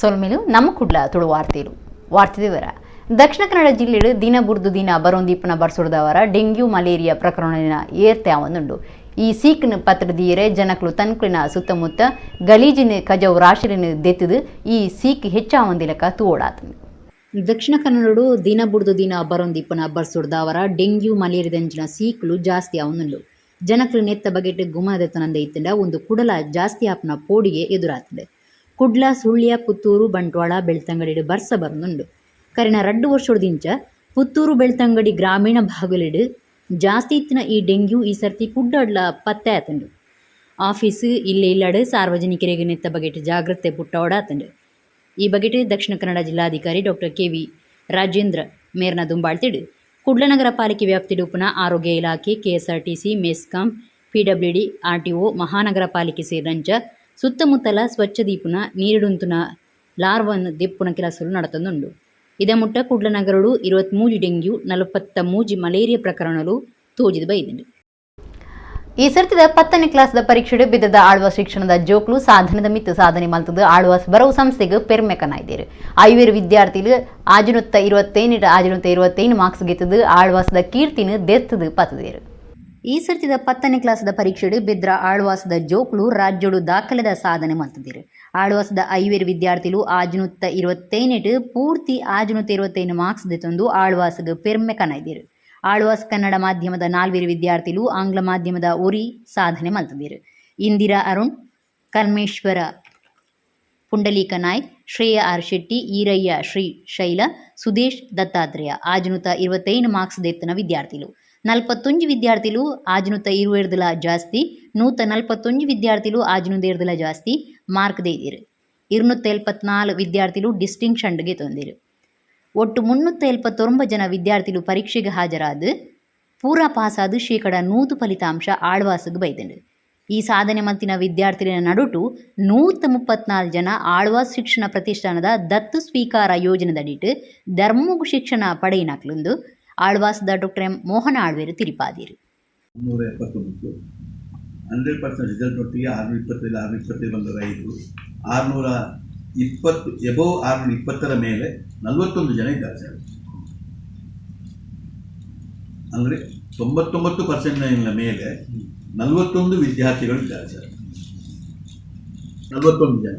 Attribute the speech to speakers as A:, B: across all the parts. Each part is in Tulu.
A: ಸೊಲ್ಮೆಲು ನಮ್ಮ ಕುಡ್ಲ ತುಳು ವಾರ್ತೆಲು ವಾರ್ತೆದಿವರ ದಕ್ಷಿಣ ಕನ್ನಡ ಜಿಲ್ಲೆಡು ದಿನ ಬುರ್ದು ದಿನ ಬರೋಂದೀಪನ ಬರ್ಸೊಡ್ದವರ ಡೆಂಗ್ಯೂ ಮಲೇರಿಯಾ ಪ್ರಕರಣ ಏರ್ತೆ ಆವೊಂದುಂಡು. ಈ ಸೀಕ್ನ ಪತ್ರದೀರೆ ಜನಕ್ಲು ತನ್ಕುಲಿನ ಸುತ್ತಮುತ್ತ ಗಲೀಜಿನ ಕಜವು ರಾಶಿಲಿನ ದೆತ್ತದು ಈ ಸೀಕ್ ಹೆಚ್ಚಾವಂದಿಲಕ ತೂವೊಡಾತುಂಡು. ದಕ್ಷಿಣ ಕನ್ನಡಡು ದಿನ ಬುಡ್ದು ದಿನ ಬರೋಂದಿಪ್ಪನ ಬರ್ಸೊಡ್ದವರ ಡೆಂಗ್ಯೂ ಮಲೇರಿಯದಂಚಿನ ಸೀಕ್ಲು ಜಾಸ್ತಿ ಆವೊಂದುಂಡು. ಜನಕ್ಲು ನೆತ್ತ ಬಗೆಟ್ ಗುಮದೆತ್ತನಂದ ಇತ್ತಂಡ ಒಂದು ಕುಡಲ ಜಾಸ್ತಿ ಆಪನ ಪೋಡಿಗೆ ಎದುರಾತುಂಡು. ಕುಡ್ಲ, ಸುಳ್ಯ, ಪುತ್ತೂರು, ಬಂಟ್ವಾಳ, ಬೆಳ್ತಂಗಡಿಡು ಬರ್ಸ ಬರೋಂದುಂಡು. ಕರಿನ 2 ವರ್ಷೊಡ್ದಿಂಚ ಪುತ್ತೂರು, ಬೆಳ್ತಂಗಡಿ ಗ್ರಾಮೀಣ ಭಾಗಲಿಡು ಜಾಸ್ತಿ ಇತ್ತಿನ ಈ ಡೆಂಗ್ಯೂ ಈ ಸರ್ತಿ ಕುಡ್ಡಡ್ಲ ಪತ್ತೆ ಆತುಂಡು. ಆಫೀಸು ಇಲ್ಲೇ ಇಲ್ಲಡು ಸಾರ್ವಜನಿಕರಿಗೆ ನೆತ್ತ ಬಗೆಟ್ ಜಾಗ್ರತೆ ಪುಟ್ಟವಡಾತುಂಡು. ಈ ಬಗೆಟ್ ದಕ್ಷಿಣ ಕನ್ನಡ ಜಿಲ್ಲಾಧಿಕಾರಿ ಡಾಕ್ಟರ್ ಕೆ ವಿ ರಾಜೇಂದ್ರ ಮೇರ್ನ ದುಂಬಾಳ್ತಿಡು ಕುಡ್ಲ ನಗರ ಪಾಲಿಕೆ ವ್ಯಾಪ್ತಿಡು ಉಪ್ಪುನ ಆರೋಗ್ಯ ಇಲಾಖೆ, ಕೆಎಸ್ಆರ್ಟಿಸಿ, ಮೆಸ್ಕಾಂ, ಪಿಡಬ್ಲ್ಯೂಡಿ, ಆರ್ಟಿಒ, ಮಹಾನಗರ ಪಾಲಿಕೆ ಸೇರಿದಂಚ ಸುತ್ತಮುತ್ತಲ ಸ್ವಚ್ಛ ದೀಪುನ ನೀರಿಡುಂತುನ ಲಾರ್ವನ್ ದೆಪ್ಪುನ ಕೆಲಸಲು ನಡತೊಂದುಂಡು. ಇದ ಮುಟ್ಟ ಕುಡ್ಲ ನಗರಡು 23 ಡೆಂಗ್ಯೂ, 43 ಮಲೇರಿಯಾ ಪ್ರಕರಣಗಳು ತೋಜಿದ ಬೈದುಂಡು. ಈ ಸರ್ತಿದ 10ನೇ ಕ್ಲಾಸ್ದ ಪರೀಕ್ಷೆಡು ಬಿದ್ದದ ಆಳ್ವಾಸ್ ಶಿಕ್ಷಣದ ಜೋಕ್ಲು ಸಾಧನದ ಮಿತ್ತು ಸಾಧನೆ ಮಲ್ತದು ಆಳ್ವಾಸ್ ಬರವು ಸಂಸ್ಥೆಗೆ ಪೆರ್ಮೆ ಕನಾಯ್ದೇರು. ಐವೇರು ವಿದ್ಯಾರ್ಥಿಲು 627 625 ಮಾರ್ಕ್ಸ್ ಗೆತ್ತದು ಆಳ್ವಾಸದ ಕೀರ್ತಿನ ದೆತ್ತದು ಪತ್ತದೇರು. ಈ ಸರ್ತಿದ 10ನೇ ಕ್ಲಾಸ್ದ ಪರೀಕ್ಷೆಡು ಬೆದ್ರ ಆಳ್ವಾಸದ ಜೋಕ್ಲು ರಾಜ್ಯೋಡು ದಾಖಲೆದ ಸಾಧನೆ ಮಲ್ತದಿರು. ಆಳ್ವಾಸದ ಐವೇರು ವಿದ್ಯಾರ್ಥಿಲು 627 ಪೂರ್ತಿ 625 ಮಾರ್ಕ್ಸ್ ದೆತ್ತೊಂದು ಆಳ್ವಾಸಗ್ ಪೆರ್ಮೆ ಕನಾಯ್ದೇರು. ಆಳ್ವಾಸ್ ಕನ್ನಡ ಮಾಧ್ಯಮದ 4 ವಿದ್ಯಾರ್ಥಿಲು ಆಂಗ್ಲ ಮಾಧ್ಯಮದ ಒರಿ ಸಾಧನೆ ಮಲ್ತದಿರು. ಇಂದಿರಾ ಅರುಣ್, ಕರ್ಮೇಶ್ವರ ಪುಂಡಲೀಕ ನಾಯ್ಕ್, ಶ್ರೇಯ ಆರ್ ಶೆಟ್ಟಿ, ಈರಯ್ಯ ಶ್ರೀ ಶೈಲ, ಸುದೇಶ್ ದತ್ತಾತ್ರೇಯ 625 ಮಾರ್ಕ್ಸ್ ದೆತ್ತನ ವಿದ್ಯಾರ್ಥಿಲು. 41 ವಿದ್ಯಾರ್ಥಿಲು 620 ಜಾಸ್ತಿ, 141 ವಿದ್ಯಾರ್ಥಿಲು 600 ಜಾಸ್ತಿ ಮಾರ್ಕ್ ದೇದಿರು. 274 ವಿದ್ಯಾರ್ಥಿಲು ಡಿಸ್ಟಿಂಕ್ಷನ್ಗೆ ತಂದಿರು. ಒಟ್ಟು 379 ಜನ ವಿದ್ಯಾರ್ಥಿಲು ಪರೀಕ್ಷೆಗೆ ಹಾಜರಾದ ಪೂರಾ ಪಾಸಾದ 100% ಫಲಿತಾಂಶ ಆಳ್ವಾಸಗೆ ಬೈದಂಡು. ಈ ಸಾಧನೆ ಮಲ್ತಿನ ವಿದ್ಯಾರ್ಥಿಗಳ ನಡುಟು 134 ಜನ ಆಳ್ವಾಸ್ ಶಿಕ್ಷಣ ಪ್ರತಿಷ್ಠಾನದ ದತ್ತು ಸ್ವೀಕಾರ ಯೋಜನೆದಡಿಟ್ಟು ಧರ್ಮಗು ಶಿಕ್ಷಣ ಪಡೆಯಿನಾಕ್ಲುಂದು ಆಳ್ವಾಸದ ಡಾಕ್ಟರ್ ಎಂ ಮೋಹನ ಆಳ್ವೇರು ತಿರಿಪಾದಿರು.
B: 379 100% ರಿಸಲ್ಟ್ ಒಟ್ಟಿಗೆ 625, 625 ಬಂದವರು 5, 620 ಎಬೋವ್ 620ರ ಮೇಲೆ 41 ಜನ ಇದ್ದಾರೆ ಸರ್. ಅಂದರೆ 99%ನ ಮೇಲೆ 41 ವಿದ್ಯಾರ್ಥಿಗಳು ಇದ್ದಾರೆ ಸರ್. 41 ಜನ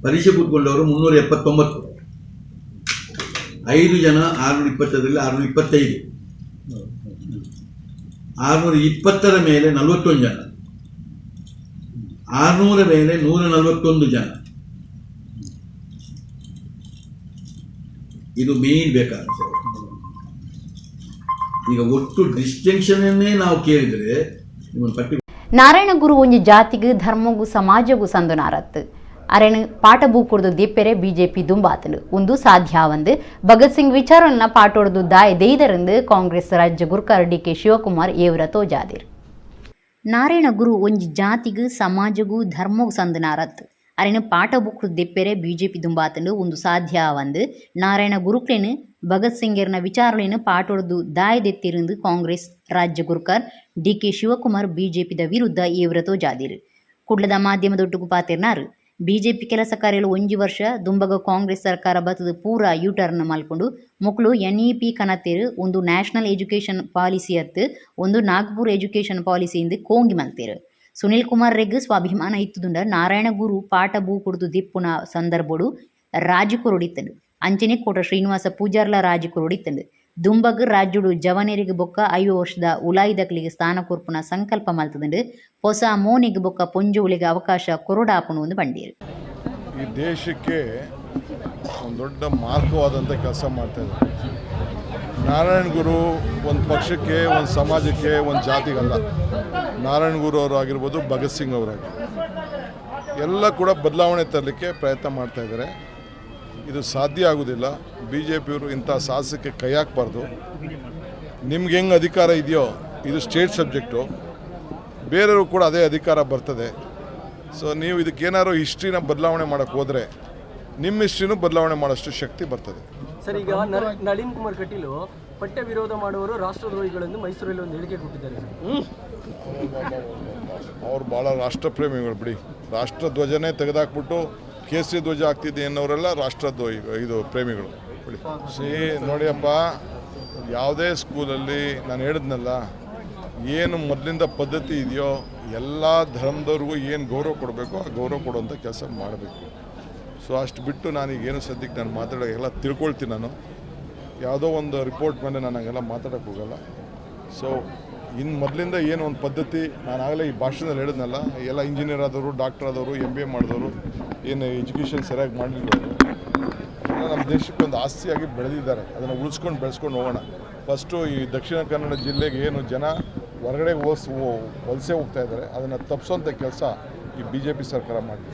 B: ಪರೀಕ್ಷೆ ಕೂತ್ಕೊಂಡವರು 379, 5 ಜನ 620ರಲ್ಲಿ 625, 620ರ ಮೇಲೆ 41 ಜನ, 600 ಮೇಲೆ 141 ಜನ. ಇದು ಮೇನ್ ಬೇಕಾಗುತ್ತೆ. ಈಗ ಒಟ್ಟು ಡಿಸ್ಟಿಂಕ್ಷನ್ನೇ ನಾವು ಕೇಳಿದರೆ ನಿಮ್ಮನ್ನು ಪಟ್ಟಿ.
A: ನಾರಾಯಣ ಗುರು ಒಂಜಿ ಜಾತಿಗೂ ಧರ್ಮಗೂ ಸಮಾಜಗೂ ಸಂದುನಾರತ್ತು. ಅರೆನು ಪಾಠ ಬೂಕುಡ್ದು ದಿಪ್ಪೆರೆ ಬಿಜೆಪಿ ದುಂಬಾತನು ಒಂದು ಸಾಧ್ಯಾವಂದು ಭಗತ್ ಸಿಂಗ್ ವಿಚಾರನ್ನ ಪಾಠೊಡ್ದು ದಾಯ ದೇಯ್ದರಂದು ಕಾಂಗ್ರೆಸ್ ರಾಜ್ಯ ಗುರ್ಕಾರ್ ಡಿ ಕೆ ಶಿವಕುಮಾರ್ ಏವರ ತೋಜಾದಿರ್. ನಾರಾಯಣ ಗುರು ಒಂಜಿ ಜಾತಿಗೂ ಸಮಾಜಗೂ ಧರ್ಮಗೂ ಸಂದನಾರತ್. ಅರೆನು ಪಾಠ ಬುಕ್ ದೆಪ್ಪೆರೆ ಬಿಜೆಪಿ ದುಂಬಾತಂಡು ಒಂದು ಸಾಧ್ಯಾವಂದು ನಾರಾಯಣ ಗುರುಕ್ಲೇನು ಭಗತ್ ಸಿಂಗೆರ್ನ ವಿಚಾರಲೇನು ಪಾಠೊಡ್ದು ದಾಯ ದೆತ್ತಿருந்து ಕಾಂಗ್ರೆಸ್ ರಾಜ್ಯ ಗುರ್ಕಾರ್ ಡಿ ಕೆ ಶಿವಕುಮಾರ್ ಬಿಜೆಪಿದ ವಿರುದ್ಧ ಏವರ ತೋಜಾದಿರ್. ಕುಡ್ಲದ ಮಾಧ್ಯಮದೊಟ್ಟುಗು ಪಾತಿರ್ನಾರು. ಬಿಜೆಪಿ ಕೆಲಸ ಕಾರ್ಯಲು ಒಂಜಿ ವರ್ಷ ದುಂಬಗ ಕಾಂಗ್ರೆಸ್ ಸರ್ಕಾರ ಬತ್ತದ ಪೂರಾ ಯೂಟರ್ನ್ ಮಲ್ಕೊಂಡು ಮೊಕ್ಲು ಎನ್ ಇ ಪಿ ಕನತೇರು. ಒಂದು ನ್ಯಾಷನಲ್ ಎಜುಕೇಷನ್ ಪಾಲಿಸಿ ಅತ್ತು, ಒಂದು ನಾಗ್ಪುರ್ ಎಜುಕೇಷನ್ ಪಾಲಿಸಿ ಇಂದು ಕೋಂಗಿ ಮಲ್ತೇರು. ಸುನಿಲ್ ಕುಮಾರ್ ರೆಗ್ ಸ್ವಾಭಿಮಾನ ಇತ್ತುದುಂಡ ನಾರಾಯಣ ಗುರು ಪಾಠ ಬೂ ಕುಡ್ದು ದಿಪ್ಪುನ ಸಂದರ್ಭಡು ರಾಜಿ ಕೊರೊಡಿತ್ತಂಡು. ಅಂಚನೆ ಕೋಟ ಶ್ರೀನಿವಾಸ ಪೂಜಾರ್ಲ ರಾಜಿ ಕೊರೊಡಿತ್ತಂಡು. ದುಂಬಗ್ ರಾಜ್ಯುಡು ಜವನೆರಿಗೆ ಬೊಕ್ಕ 50 ವರ್ಷದ ಉಲಾಯಿದಕ್ಲಿಗೆ ಸ್ಥಾನ ಕೊರ್ಪುನ ಸಂಕಲ್ಪ ಮಲ್ತದಂಡು. ಹೊಸ ಮೋನಿಗೆ ಬೊಕ್ಕ ಪೊಂಜುವುಳಿಗೆ ಅವಕಾಶ ಕೊರೊಡಾಪುನು ಒಂದು ಬಂಡೀರು.
C: ಈ ದೇಶಕ್ಕೆ ಒಂದು ದೊಡ್ಡ ಮಾರ್ಗವಾದಂಥ ಕೆಲಸ ಮಾಡ್ತಾಯಿದ್ದಾರೆ. ನಾರಾಯಣ ಗುರು ಒಂದು ಪಕ್ಷಕ್ಕೆ, ಒಂದು ಸಮಾಜಕ್ಕೆ, ಒಂದು ಜಾತಿಗಲ್ಲ. ನಾರಾಯಣ ಗುರು ಅವರು ಆಗಿರ್ಬೋದು, ಭಗತ್ ಸಿಂಗ್ ಅವರಾಗಿರ್ಬೋದು, ಎಲ್ಲ ಕೂಡ ಬದಲಾವಣೆ ತರಲಿಕ್ಕೆ ಪ್ರಯತ್ನ ಮಾಡ್ತಾಯಿದ್ದಾರೆ. ಇದು ಸಾಧ್ಯ ಆಗೋದಿಲ್ಲ. ಬಿ ಜೆ ಪಿಯವರು ಇಂಥ ಸಾಹಸಕ್ಕೆ ಕೈ ಹಾಕಬಾರ್ದು. ನಿಮ್ಗೆ ಹೆಂಗೆ ಅಧಿಕಾರ ಇದೆಯೋ, ಇದು ಸ್ಟೇಟ್ ಸಬ್ಜೆಕ್ಟು, ಬೇರೆಯವರು ಕೂಡ ಅದೇ ಅಧಿಕಾರ ಬರ್ತದೆ. ಸೊ ನೀವು ಇದಕ್ಕೇನಾದ್ರು ಹಿಸ್ಟ್ರಿನ ಬದಲಾವಣೆ ಮಾಡೋಕ್ಕೆ ಹೋದರೆ ನಿಮ್ಮ ಹಿಸ್ಟ್ರಿನೂ ಬದಲಾವಣೆ ಮಾಡೋಷ್ಟು ಶಕ್ತಿ ಬರ್ತದೆ.
D: ಸರ್, ಈಗ ನಳಿನ್ ಕುಮಾರ್ ಕಟೀಲು ಪಠ್ಯ ವಿರೋಧ ಮಾಡುವವರು ರಾಷ್ಟ್ರದ್ರೋಹಿಗಳೆಂದು ಮೈಸೂರಲ್ಲಿ ಒಂದು ಹೇಳಿಕೆ ಕೊಟ್ಟಿದ್ದಾರೆ ಸರ್.
C: ಅವ್ರು ಭಾಳ ರಾಷ್ಟ್ರಪ್ರೇಮಿಗಳು ಬಿಡಿ. ರಾಷ್ಟ್ರಧ್ವಜನೇ ತೆಗೆದಾಕ್ಬಿಟ್ಟು ಕೇಸರಿ ಧ್ವಜ ಆಗ್ತಿದೆ ಅನ್ನೋರೆಲ್ಲ ರಾಷ್ಟ್ರದ್ರೋಹಿ, ಇದು ಪ್ರೇಮಿಗಳು. ಸಿ ನೋಡಿಯಪ್ಪ, ಯಾವುದೇ ಸ್ಕೂಲಲ್ಲಿ ನಾನು ಹೇಳಿದ್ನಲ್ಲ, ಏನು ಮೊದಲಿಂದ ಪದ್ಧತಿ ಇದೆಯೋ ಎಲ್ಲ ಧರ್ಮದವ್ರಿಗೂ ಏನು ಗೌರವ ಕೊಡಬೇಕೋ ಆ ಗೌರವ ಕೊಡುವಂಥ ಕೆಲಸ ಮಾಡಬೇಕು. ಸೊ ಅಷ್ಟು ಬಿಟ್ಟು ನಾನೀಗೇನು ಸದ್ಯಕ್ಕೆ ನಾನು ಮಾತಾಡೋ ಎಲ್ಲ ತಿಳ್ಕೊಳ್ತೀನಿ. ನಾನು ಯಾವುದೋ ಒಂದು ರಿಪೋರ್ಟ್ ಮೇಲೆ ನಾನು ಹಂಗೆಲ್ಲ ಮಾತಾಡೋಕ್ಕೆ ಹೋಗಲ್ಲ. ಸೊ ಇನ್ನು ಮೊದಲಿಂದ ಏನು ಒಂದು ಪದ್ಧತಿ, ನಾನು ಆಗಲೇ ಈ ಭಾಷಣದಲ್ಲಿ ಹೇಳಿದ್ನಲ್ಲ, ಎಲ್ಲ ಇಂಜಿನಿಯರ್ ಆದವರು, ಡಾಕ್ಟರ್ ಆದವರು, MBA ಮಾಡಿದವರು, ಏನು ಎಜುಕೇಷನ್ ಸರಿಯಾಗಿ ಮಾಡಲಿಲ್ಲ, ನಮ್ಮ ದೇಶಕ್ಕೆ ಒಂದು ಆಸ್ತಿಯಾಗಿ ಬೆಳೆದಿದ್ದಾರೆ. ಅದನ್ನು ಉಳಿಸ್ಕೊಂಡು ಬೆಳೆಸ್ಕೊಂಡು ಹೋಗೋಣ. ಫಸ್ಟು ಈ ದಕ್ಷಿಣ ಕನ್ನಡ ಜಿಲ್ಲೆಗೆ ಏನು ಜನ ಹೊರಗಡೆ ವಲಸೆ ಹೋಗ್ತಾ ಇದ್ದಾರೆ, ಅದನ್ನು ತಪ್ಪಿಸೋಂಥ ಕೆಲಸ ಈ BJP ಸರ್ಕಾರ ಮಾಡಿದೆ.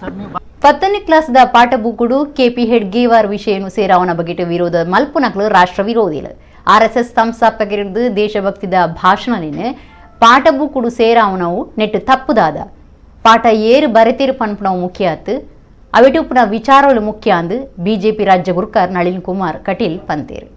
A: 10ನೇ ಕ್ಲಾಸ್ದ ಪಾಠ ಬುಕ್ಕುಡು ಕೆಪಿ ಹೆಡ್ಗೇವಾರ್ ವಿಷಯನು ಸೇರಾವನ ಬಗೆಟ್ ವಿರೋಧ ಮಲ್ಪುನಕ್ಲು ರಾಷ್ಟ್ರ ವಿರೋಧಿಲು. ಆರ್ಎಸ್ಎಸ್ ಸಂಸ್ಥಾಪಕರಿದ್ದು ದೇಶಭಕ್ತಿದ ಭಾಷಣಲಿನ ಪಾಠ ಬುಕ್ಕುಡು ಸೇರಾವನವು ನೆಟ್ಟು ತಪ್ಪುದಾದ ಪಾಠ ಏರು ಬರೆತಿರು ಪನ್ಪುನವು ಮುಖ್ಯ ಆತು, ಅವೆಟುಪ್ಪುನ ವಿಚಾರಗಳು ಮುಖ್ಯ ಅಂದು ಬಿಜೆಪಿ ರಾಜ್ಯ ಗುರುಕಾರ್ ನಳಿನ್ ಕುಮಾರ್ ಕಟೀಲ್ ಪಂತೇರು.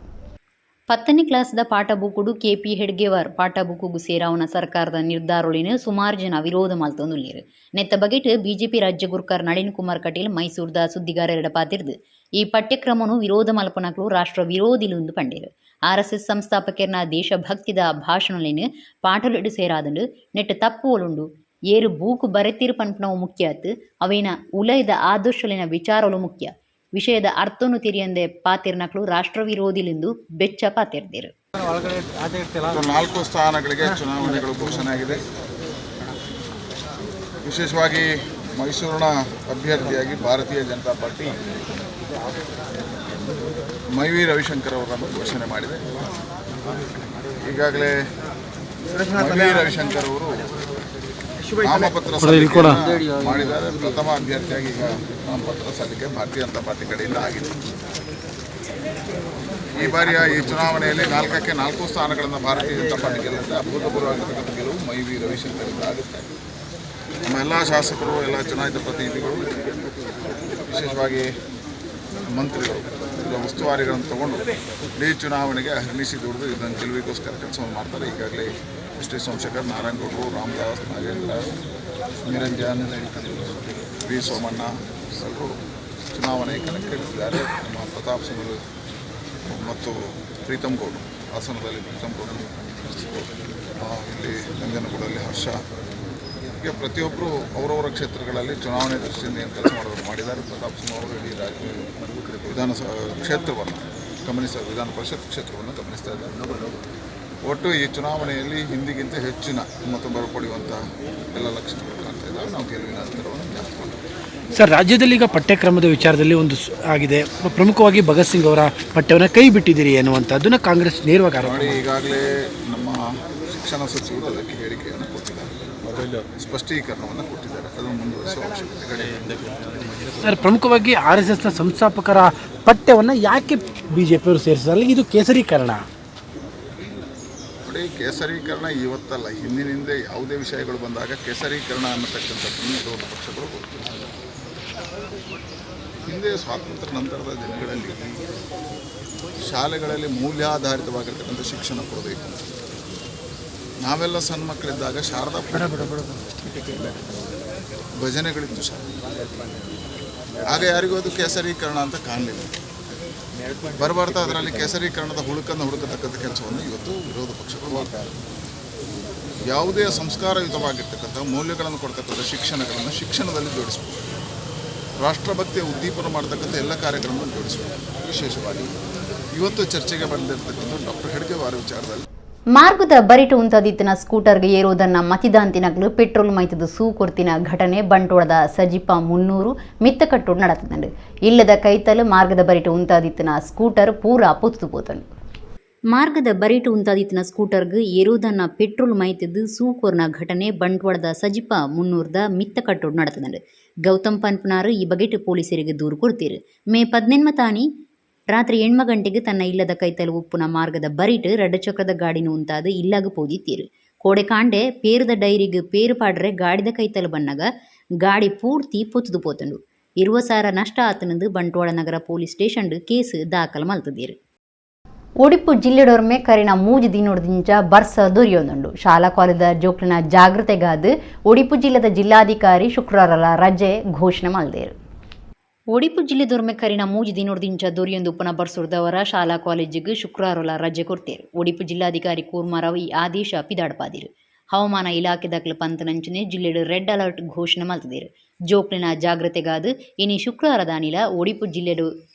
A: 10ನೇ ಕ್ಲಾಸ್ದ ಪಾಠ ಬುಕ್ಕುಡು ಕೆಪಿ ಹೆಡ್ಗೇವಾರ್ ಪಾಠ ಬುಕ್ಕುಗು ಸೇರಾವನ ಸರ್ಕಾರದ ನಿರ್ಧಾರೊಳಿನ ಸುಮಾರು ಜನ ವಿರೋಧ ಮಲ್ತೊಂದುಲ್ಲೇರು. ನೆತ್ತ ಬಗೆಟ್ ಬಿಜೆಪಿ ರಾಜ್ಯ ಗುರ್ಕಾರ್ ನಳಿನ್ ಕುಮಾರ್ ಕಟೀಲ್ ಮೈಸೂರ್ದ ಸುದ್ದಿಗಾರರೆಡ ಪಾತಿರ್ದು ಈ ಪಠ್ಯಕ್ರಮನು ವಿರೋಧ ಮಲ್ಪನಕ್ಲು ರಾಷ್ಟ್ರ ವಿರೋಧಿಲು ಪಂಡೇರು. ಆರ್ಎಸ್ಎಸ್ ಸಂಸ್ಥಾಪಕರ್ನ ದೇಶಭಕ್ತಿದ ಭಾಷಣಲಿನ ಪಾಠಲಿಡು ಸೇರಾದಂಡು ನೆಟ್ಟು ತಪ್ಪು ಒಲುಂಡು, ಏರು ಬೂಕು ಬರೆತಿರು ಪನ್ಪುನವು ಮುಖ್ಯ ಆತು, ಅವೇನ ಉಲಯದ ಆದರ್ಶಲಿನ ವಿಚಾರಲು ಮುಖ್ಯ, ವಿಷಯದ ಅರ್ಥನು ತಿರಿಯಂದೆ ಪಾತಿರ್ನಕ್ಲು ರಾಷ್ಟ್ರ ವಿರೋಧಿಲೆಂದು ಬೆಚ್ಚ ಪಾತಿರ್ದಿರು.
E: 4 ಸ್ಥಾನಗಳಿಗೆ ಚುನಾವಣೆಗಳು ಘೋಷಣೆ ಆಗಿದೆ. ವಿಶೇಷವಾಗಿ ಮೈಸೂರಿನ ಅಭ್ಯರ್ಥಿಯಾಗಿ ಭಾರತೀಯ ಜನತಾ ಪಾರ್ಟಿ ಮೈವಿ ರವಿಶಂಕರ್ ಅವರನ್ನು ಘೋಷಣೆ ಮಾಡಿದೆ. ಈಗಾಗಲೇ ಮೈವಿ ರವಿಶಂಕರ್ ಅವರು ನಾಮಪತ್ರ ಸಲ್ಲಿಕೆ ಮಾಡಿದ್ದಾರೆ. ಪ್ರಥಮ ಅಭ್ಯರ್ಥಿಯಾಗಿ ಈಗ ನಾಮಪತ್ರ ಸಲ್ಲಿಕೆ ಭಾರತೀಯ ಜನತಾ ಪಾರ್ಟಿ ಕಡೆಯಿಂದ ಆಗಿದೆ. ಈ ಬಾರಿಯ ಈ ಚುನಾವಣೆಯಲ್ಲಿ 4ಕ್ಕೆ 4 ಸ್ಥಾನಗಳನ್ನು ಭಾರತೀಯ ಜನತಾ ಪಾರ್ಟಿ ಗೆಲ್ಲುತ್ತೆ. ಅಭೂತಪೂರ್ವವಾಗಿರ್ತಕ್ಕಂಥ ಗೆಲುವು ಮೈವಿ ರವಿಶಂಕರ್ ಆಗುತ್ತೆ. ನಮ್ಮ ಎಲ್ಲ ಶಾಸಕರು, ಎಲ್ಲ ಚುನಾಯಿತ ಪ್ರತಿನಿಧಿಗಳು, ವಿಶೇಷವಾಗಿ ಮಂತ್ರಿಗಳು, ಎಲ್ಲ ಉಸ್ತುವಾರಿಗಳನ್ನು ತಗೊಂಡು ಇಡೀ ಚುನಾವಣೆಗೆ ಅಹರ್ನಿಶಿ ದುಡಿದು ಇದನ್ನು ಗೆಲುವಿಗೋಸ್ಕರ ಕೆಲಸವನ್ನು ಮಾಡ್ತಾರೆ. ಈಗಾಗಲೇ ಎಸ್ ಟಿ ಸೋಮಶೇಖರ್, ನಾರಾಯಣಗೌಡರು, ರಾಮದಾಸ್, ನಾಗೇಂದ್ರ, ನಿರಂಜನ್, ವಿ ಸೋಮಣ್ಣ ಎಲ್ಲರೂ ಚುನಾವಣೆ ಕಣಕ್ಕಿಳಿಸಿದ್ದಾರೆ. ನಮ್ಮ ಪ್ರತಾಪ್ ಸಿಂಗ್ ಮತ್ತು ಪ್ರೀತಮ್ ಗೌಡರು, ಹಾಸನದಲ್ಲಿ ಪ್ರೀತಮ್ ಗೌಡರು, ಇಲ್ಲಿ ನಂಜನಗೂಡಲ್ಲಿ ಹರ್ಷ, ಹೀಗೆ ಪ್ರತಿಯೊಬ್ಬರು ಅವರವರ ಕ್ಷೇತ್ರಗಳಲ್ಲಿ ಚುನಾವಣೆ ದೃಷ್ಟಿಯಿಂದ ಏನು ಕೆಲಸ ಮಾಡೋದು ಮಾಡಿದ್ದಾರೆ. ಪ್ರತಾಪ್ ಸಿಂಹ ಅವರು ಇಡೀ ರಾಜ್ಯ ವಿಧಾನಸಭಾ ಕ್ಷೇತ್ರವನ್ನು ವಿಧಾನ ಪರಿಷತ್ ಕ್ಷೇತ್ರವನ್ನು ಗಮನಿಸ್ತಾ ಇದ್ದಾರೆ. ಒಟ್ಟು ಈ ಚುನಾವಣೆಯಲ್ಲಿ ಹಿಂದಿಗಿಂತ ಹೆಚ್ಚಿನ ಮತ ಬರಪಡೆಯುವಂಥ ಎಲ್ಲ ಲಕ್ಷಣಗಳು ಕಾಣ್ತಾ ಇದ್ದಾವೆ. ನಾವು ಗೆಲುವಿನ ಅಂತರವನ್ನು ಜಾಸ್ತಿ ಮಾಡ್ತೀವಿ.
F: ಸರ್, ರಾಜ್ಯದಲ್ಲಿ ಈಗ ಪಠ್ಯಕ್ರಮದ ವಿಚಾರದಲ್ಲಿ ಒಂದು ಆಗಿದೆ. ಪ್ರಮುಖವಾಗಿ ಭಗತ್ ಸಿಂಗ್ ಅವರ ಪಠ್ಯವನ್ನು ಕೈ ಬಿಟ್ಟಿದ್ದೀರಿ ಅನ್ನುವಂಥದ್ದನ್ನು ಕಾಂಗ್ರೆಸ್ ನೇರವಾಗಿ ಆರೋಪ
E: ನೋಡಿ, ಈಗಾಗಲೇ ನಮ್ಮ ಶಿಕ್ಷಣ ಸಚಿವರು ಅದಕ್ಕೆ ಹೇಳಿಕೆಯನ್ನು ಕೊಟ್ಟಿದ್ದಾರೆ, ಸ್ಪಷ್ಟೀಕರಣವನ್ನು ಕೊಟ್ಟಿದ್ದಾರೆ. ಅದನ್ನು ಮುಂದುವರಿಸುವ ಅವಶ್ಯಕತೆಗಳಿದೆ.
F: ಸರ್, ಪ್ರಮುಖವಾಗಿ RSSನ ಸಂಸ್ಥಾಪಕರ ಪಠ್ಯವನ್ನು ಯಾಕೆ BJP ಅವರು ಸೇರಿಸಿದ್ದಾರೆ? ಇದು ಕೇಸರೀಕರಣ.
E: ನೋಡಿ, ಕೇಸರೀಕರಣ ಇವತ್ತಲ್ಲ, ಹಿಂದಿನಿಂದ ಯಾವುದೇ ವಿಷಯಗಳು ಬಂದಾಗ ಕೇಸರೀಕರಣ ಅನ್ನತಕ್ಕಂಥದ್ದನ್ನು ವಿರೋಧ ಪಕ್ಷಗಳು ಗೊತ್ತಿಲ್ಲ. ಹಿಂದೆ ಸ್ವಾತಂತ್ರ್ಯ ನಂತರದ ದಿನಗಳಲ್ಲಿ ಶಾಲೆಗಳಲ್ಲಿ ಮೌಲ್ಯಾಧಾರಿತವಾಗಿರ್ತಕ್ಕಂಥ ಶಿಕ್ಷಣ ಕೊಡಬೇಕು. ನಾವೆಲ್ಲ ಸಣ್ಣ ಮಕ್ಕಳಿದ್ದಾಗ ಶಾರದಾ ಭಜನೆಗಳಿತ್ತು ಶಾಲೆ. ಆಗ ಯಾರಿಗೂ ಅದು ಕೇಸರೀಕರಣ ಅಂತ ಕಾಣಲಿಲ್ಲ. ಬರಬಾರ್ದು ಅದರಲ್ಲಿ ಕೇಸರೀಕರಣದ ಹುಳುಕನ್ನು ಹುಡುಕತಕ್ಕಂಥ ಕೆಲಸವನ್ನು ಇವತ್ತು ವಿರೋಧ ಪಕ್ಷಗಳು ಮಾಡ್ತಾರೆ. ಯಾವುದೇ ಸಂಸ್ಕಾರಯುತವಾಗಿರ್ತಕ್ಕಂಥ ಮೌಲ್ಯಗಳನ್ನು ಕೊಡ್ತಕ್ಕಂಥ ಶಿಕ್ಷಣಗಳನ್ನು ಶಿಕ್ಷಣದಲ್ಲಿ ಜೋಡಿಸ್ಬೇಕು. ರಾಷ್ಟ್ರಭಕ್ತಿಯ ಉದ್ದೀಪನ ಮಾಡ್ತಕ್ಕಂಥ ಎಲ್ಲ ಕಾರ್ಯಕ್ರಮವನ್ನು ಜೋಡಿಸಬೇಕು. ವಿಶೇಷವಾಗಿ ಇವತ್ತು ಚರ್ಚೆಗೆ ಬಂದಿರತಕ್ಕಂಥ ಡಾಕ್ಟರ್ ಹೆಡ್ಗೇವಾರ್ ವಿಚಾರದಲ್ಲಿ
A: ಮಾರ್ಗದ ಬರಿಟು ಉಂತದಿತ್ತಿನ ಸ್ಕೂಟರ್ಗೆ ಏರೋದನ್ನ ಮತಿದಾಂತಿನಗ್ಲು ಪೆಟ್ರೋಲ್ ಮೈತದ ಸೂ ಕೊರ್ತಿನ ಘಟನೆ ಬಂಟೋಳದ ಸಜಿಪ 300 ಮಿತ್ತಕಟ್ಟು ನಡತದಂಡು. ಇಲ್ಲದ ಕೈತಲು ಮಾರ್ಗದ ಬರಿಟು ಉಂತಾದಿತ್ತಿನ ಸ್ಕೂಟರ್ ಪೂರಾ ಪೊತ್ತು ಪೋತಂಡು. ಮಾರ್ಗದ ಬರಿಟು ಉಂತಾದಿತ್ತಿನ ಸ್ಕೂಟರ್ಗೆ ಏರೋದನ್ನ ಪೆಟ್ರೋಲ್ ಮೈತದ್ದು ಸೂ ಕೊರ್ನ ಘಟನೆ ಬಂಟ್ವಾಳದ ಸಜಿಪ 300 ಮಿತ್ತಕಟ್ಟು ನಡತದಂಡು. ಗೌತಮ್ ಪನ್ಪನಾರು ಈ ಬಗೆಟ್ ಪೊಲೀಸರಿಗೆ ದೂರು ಕೊಡ್ತೀರು. ಮೇ 18 ತಾನಿ ರಾತ್ರಿ 8 ಗಂಟೆಗೆ ತನ್ನ ಇಲ್ಲದ ಕೈತಲು ಉಪ್ಪುನ ಮಾರ್ಗದ ಬರಿಟು ರಡ್ಡಚಕ್ರದ ಗಾಡಿನ ಉಂತಾದ ಇಲ್ಲಾಗ ಪೋದಿತ್ತೀರು. ಕೋಡೆಕಾಂಡೆ ಪೇರದ ಡೈರಿಗೆ ಪೇರು ಪಾಡ್ರೆ ಗಾಡಿದ ಕೈತಲು ಬನ್ನಗ ಗಾಡಿ ಪೂರ್ತಿ ಪೊತ್ತುದು ಪೋತಂಡು. 20 ಸಾವಿರ ನಷ್ಟ ಆತನಂದು ಬಂಟ್ವಾಳ ನಗರ police station case ದಾಖಲು ಮಲ್ತದೀರು. ಒಡಿಪು ಜಿಲ್ಲೆಡೊರ್ಮೆ ಕರಿನ 3 ದಿನೊಡ್ದಿಂಚ ಬರ್ಸ ದೊರಿಯೊಂದುಂಡು. ಶಾಲಾ ಕಾಲೇಜದ ಜೋಕ್ಲಿನ ಜಾಗೃತೆಗಾದ ಒಡಿಪು ಜಿಲ್ಲೆದ ಜಿಲ್ಲಾಧಿಕಾರಿ ಶುಕ್ರವಾರ ರಜೆ ಘೋಷಣೆ ಮಲ್ದೇರು. Odipu ಜಿಲ್ಲೆ ದೊರ್ಮೆ ಕರಿನ ಮೂಜಿ ದಿನೊಡ್ದಿಂಚ ದೊರಿಯೊಂದು ಉಪ್ಪುನ ಬರ್ಸುರ್ದವರ ಶಾಲಾ ಕಾಲೇಜಿಗೆ ಶುಕ್ರವಾರಲ ರಜೆ ಕೊರ್ತೇರು. ಒಡಿಪು ಜಿಲ್ಲಾಧಿಕಾರಿ ಕೂರ್ಮಾರಾವ್ ಈ ಆದೇಶ ಪಿದಾಡ್ಪಾದಿರು. ಹವಾಮಾನ ಇಲಾಖೆ ದಾಖಲು ಪಂತನಂಚನೆ ಜಿಲ್ಲೆಡು ರೆಡ್ ಅಲರ್ಟ್ ಘೋಷಣೆ ಮಲ್ತದಿರು. ಜೋಕ್ಲಿನ ಜಾಗ್ರತೆಗಾದು ಇನಿ ಶುಕ್ರವಾರದಾನಿಲ ಒಡಿಪು ಜಿಲ್ಲೆಡು